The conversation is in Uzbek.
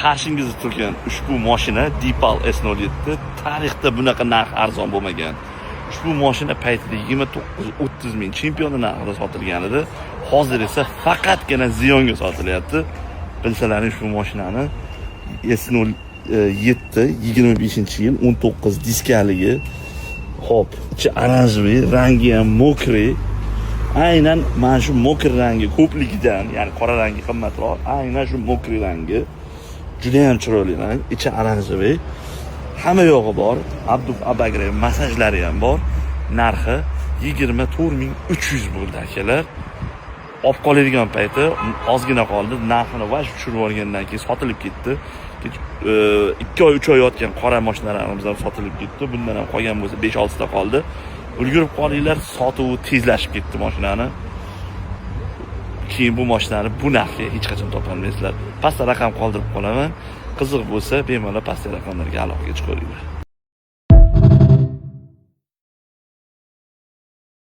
Qarshingizda turgan ushbu mashina Deepal S07. Tarixda bunaqa narx arzon bo'lmagan. Ushbu mashina paytida 29-30 ming chempioni narxida sotilgan edi. Hozir esa faqatgina ziyonga sotilyapti. Bilsalaring, ushbu mashinani S07, 25-yil, 19 diskaligi. Xo'p, ichi оранжевый, rangi ham мокрый. Aynan mana shu мокрый rangi ko'pligidan, ya'ni qora rangi qimmatroq, aynan shu мокрый rangi juda ham chiroyli rang, ichi оранжевый. Hamma yog'i bor, обдув, обогрев, massajlari ham bor. Narxi 24 300 bo'ldi, akalar. Olib qoladigan payti ozgina qoldi. Narxini vash tushirib yuborgandan keyin sotilib ketdi. 2 oy, 3 oy yotgan qora mashinalarimiz ham sotilib ketdi. Bundan ham qolgan bo'lsa 5-6 ta qoldi. Ulgurib qolinglar, sotuvi tezlashib ketdi mashinani. Keyin bu mashinani bu narxga hech qachon topolmaysizlar. Pastda raqam qoldirib qolaman. Qiziq bo'lsa, bemalol pastdagi raqamlarga aloqaga chiqaveringlar.